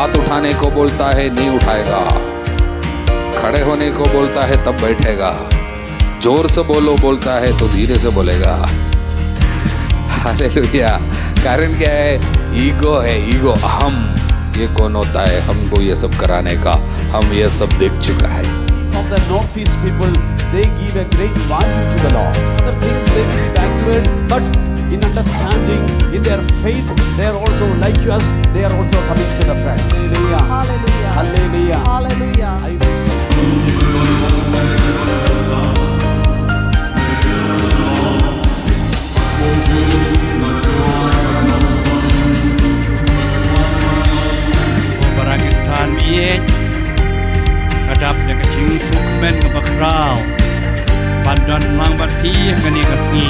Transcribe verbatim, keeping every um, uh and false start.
हाथ उठाने को बोलता है, नहीं उठाएगा। खड़े होने को बोलता है, तब बैठेगा। जोर से बोलो बोलता है, तो धीरे से बोलेगा। हालेलुया। कारण क्या है? ईगो है, ईगो, अहम। ये कौन होता है हमको ये सब कराने का? हम ये सब देख चुका है। Of the Northeast people, they give a great value to the Lord. Other things they may be backward, but in understanding, in their faith, they are also like us, they are also coming to the front. Hallelujah. Hallelujah. Hallelujah. Hallelujah. I Ko Barakistan miet, ka dap da ka jingsuk men ka bakhraw ban don lang bad phi ha kane ka sngi.